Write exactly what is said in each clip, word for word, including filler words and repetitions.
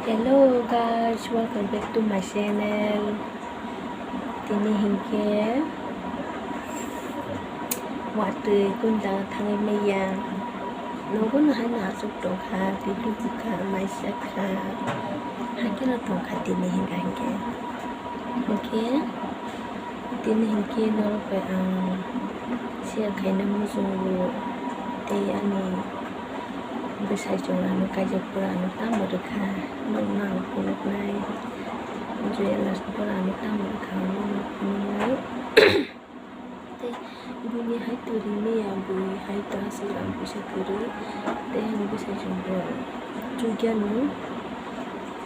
Hello guys, welcome back to my channel. Tini hinkhe watwi kunda thangwi maya. Nogo no haino aswk tongkha, tei lubukha, maisakha. Haikhe no tongkha tini hinkha hinkhe. Hinkhe tini hinkhe norok bai ang share khaina muchungo tei ani bwsai chwng ano kaijak pura ano tamo rwkha, nokno ang phunuknai, jewelas pura ano tamo rwkha, nokno phunuknai. Tei buini hai to rimaya, bui hai to aswk rang puisa kwrwi, tei ani bwsai chwng bo chukya no,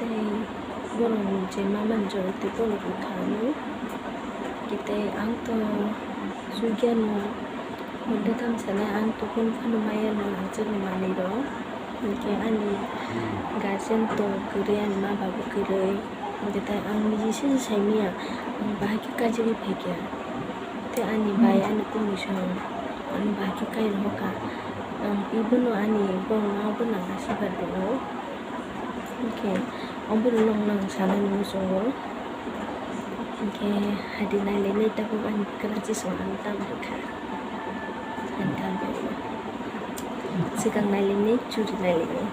tei borok ni je mama ni jora tei borok rwkha ano, tei ang to chukya no. Hwnkhe tamo sanai ang to kunu phano maya no rangchak ni manwi rok. Hwnkhe ani guardian to kwrwi, ani ma baba kwrwi. Hwnkhe tai ang niji se sai maya, ang bahai khe kaijagwi phaikha. Tei ani bai ani kumui song ano bahai khe kai rohorkha. Ang twibo no ani borok ma bono ang asirwad rwo. Hwnkhe obo rwno ang sanani muchungo. Hwnkhe hadi nailainai tabuk ani kwrachi song ano tamo rwkha. Swkang nailainai, churi nailainai.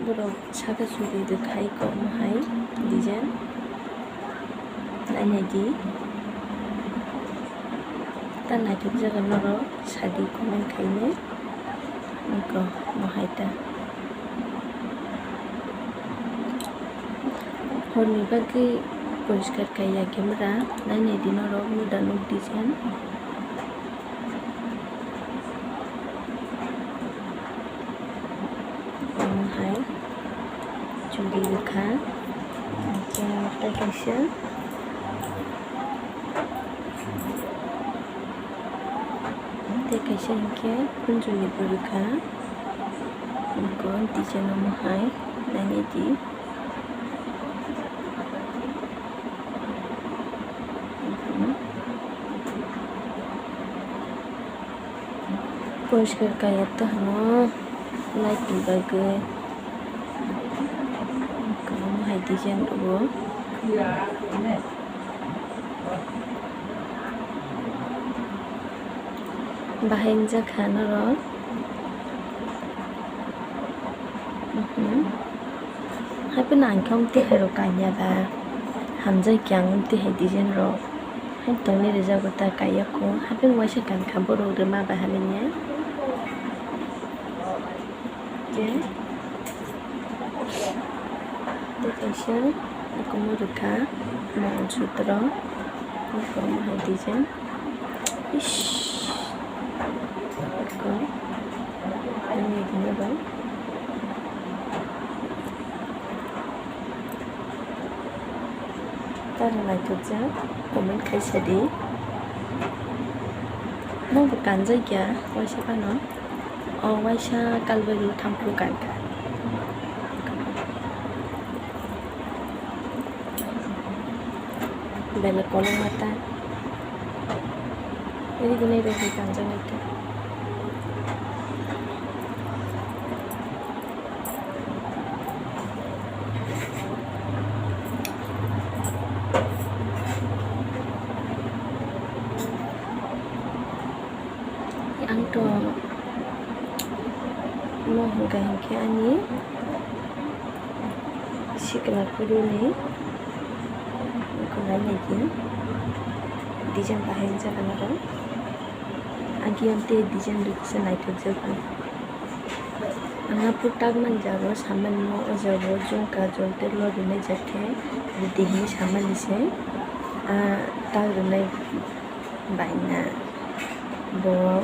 Borok saka churi rwkhai kokno hai design. Nainai di. Ta naithok jaga norok sadi comment khainai. Nokho mohai ta. Horni bagwi poriskar kaiya camera, nainai di norok muda nuk design. Omo hai churi rwkha, tei kaisa. Tei kaisa hinkhe khunjwini pori kha. Eko design omo hai nainai di. Poriskar kaiya ta hwno light ni bagwi. Eko omo hai design rwo. Bahai wngjak kha norok. Mhm. Hapheno ang khe omtwi hai rok kanya ba. Hamjai khe ang omtwi hai design rok. Hai tongni rijak bo ta kaiya kho. Hapheno waisa kan kha borok rwma bai hamya. Tei kaisa eko omo rwkha Mongolsutro, eko omo hai design. Ish, eko ani bini bai. Tamo naithokjak, comment khaisa di. Nobo kanjakya waisa phano. O waisa kalbai rw thampru kankha. Belai kolokma ta. Iri gwnai rw kanjaknai ta. Ang to mo hwnkha hinkhe ani sikla phuru ni eko nai naidi design bahai wngjak anw aro. Agi ang tei design rwkhe se naithokjak ang. Ang aphuru tak manjago, samani o jaga o jhumka jol tei lorry nai jak khe rwdi hinwi samani se. A tak rwnai bai na bo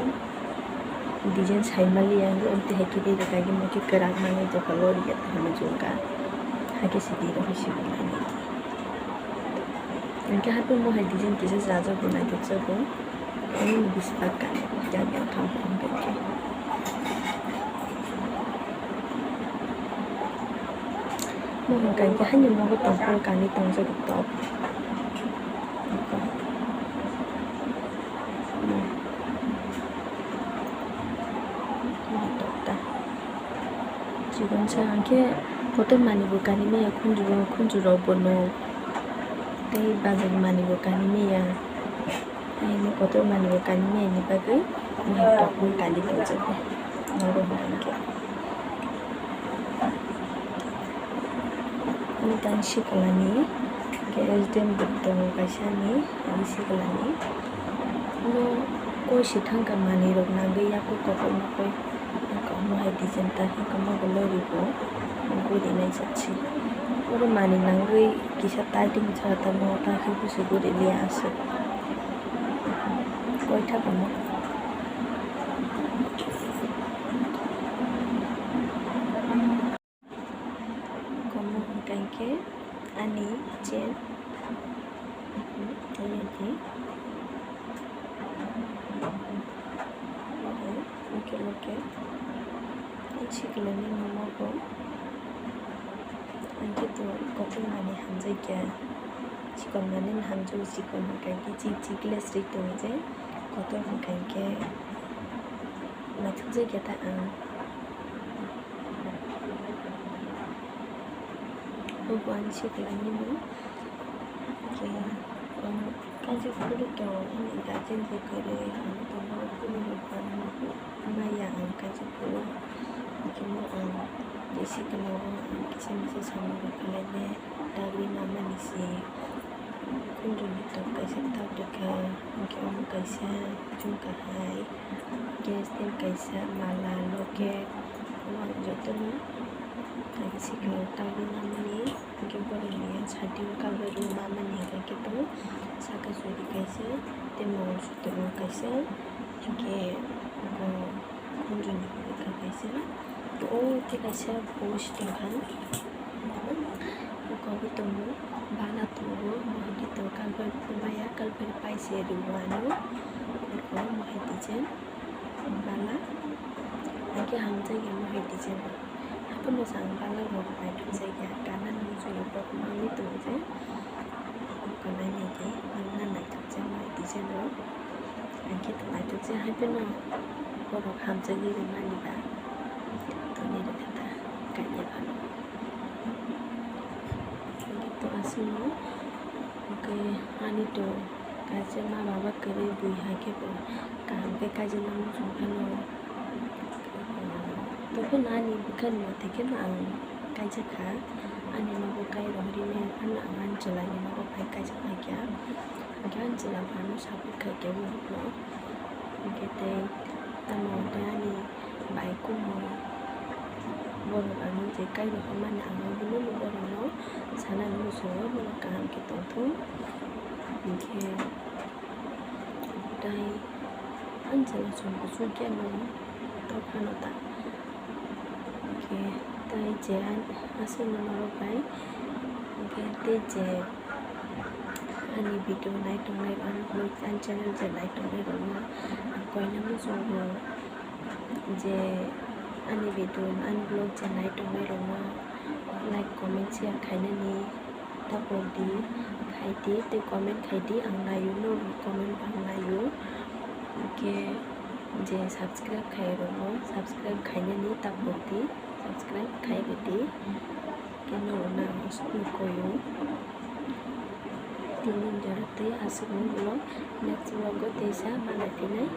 design sai maliya, amtwi hai khe rwkha, imo khe kwrak manwi doga lorry ya tongma jhumka. Hakhe se twi rw hai se bo nai nai. Hinkhe haphuru mohai design kisa chajago, naithokjago. Ani bwswk kani jani ang thang thang khe. Mohai kani haino nogo tongphuru kani tongjago top. Eko. Hmm. Chikon sa hwnkhe kotor manwi bo kanwi maya, khunju rok, khunju rok bo nuk tei bazar manwi bo kanwi maya. Ayang kotor manwi bo kanwi maya ni bagwi mohai tok bo kali tongjago. Nogo hwnkhe ani tang sikla ni hwnkhe S D M bo tongo kaisa ani, ani sikla ni. Bo koi se thangkha manwi rok nangwi yaku kotor no koi. Amo hai design ta hai kamo bo lori bo guri nai jak se. Oro manwi nangwi kisa tighting cha tamo ta khe busi guri liya aswk. Koi tha kamo. Komo hwnkha hinkhe ani chain. Ani di. Oke, oke. Ang sikla ni nogo. Ang khe to kotor manwi hamjakya. Chikon manwi hamjago, chikon hwnkha hinkhe chik chik le sri tongo je. Kotor hwnkha hinkhe naithok jakya ta ang. Obo ani sikla ni mung. Hwnkhe, um, kaisa phuru tongo, ani guardian bai kwrwi, ang tongo, phuru rok maya ang kaisa phuru. Hwnkhe mo ang sikla o ang kisa misa samung rok khlai le, dagwi ma mani se. Khunju ni tok kaisa tok rwkha, hwnkhe omo kaisa jhumka hai, hwnkhe kaisa mala, locket, omo ang jotono kaisa sikla o tagwi ma mani, hwnkhe borok ni side o kalbai rw ma mani hwnkhe tongo, saka suri kaisa tei mangol sutro kaisa, hwnkhe bo khunju ni kaisa, o tei kaisa post tongkha. Buko bo tongo, bana tongo, mohai di tongo, kalbai phuru maya, kalbai pai se rwmano, buko mohai di je bala, hwnkhe hamjakya mohai di je bo. Haphano chwng bala rok naithok jakya, gana nung chwng rok mangwi tongo je, buko nainai di, nangna naithok jak mohai di je rok. Hwnkhe to naithok se hai phano borok hamjagwi rwmani ba tongwi rwkha ta kanya phano. Hwnkhe to aswkno hwnkhe ani to kaisa ma baba kwrwi bui hai khe bo kaham khe kaijak nang muchung phano. Tei phano ani bwkhani mwtai kheno ang kaijak kha, ani nogo kai rohorwi maya phano ang ani chwlaini nogo phai kaijak phai kha. Hwnkhe ani chwla bo ano support khai khe bo hwnkhe tei tamo hwnkhe ani bai kumo borok ano je kai rohormani ang bono borokno sanani muchungo borok kaham khe tongthung hwnkhe tei ani chwla chwng kuchuk khe ano tongphano ta. Hwnkhe tei je aswkno norok bai hwnkhe tei je ani video nai tongnai rok, ani vlog, ani channel je nai tongnai rokno ang koina muchungo je ani video, ani vlog je nai tongnai rokno like, comment, share khainani. Tabuk di, khai di, tei comment khai di, ang naio, norokni comment bo ang naio. Hwnkhe je subscribe khai rokno subscribe khainani tabuk di, subscribe khai rw di. Hwnkhe norokno ang aswkno koio. Tini jora tei aswkno vlog, next vlog o teisa malai phinai.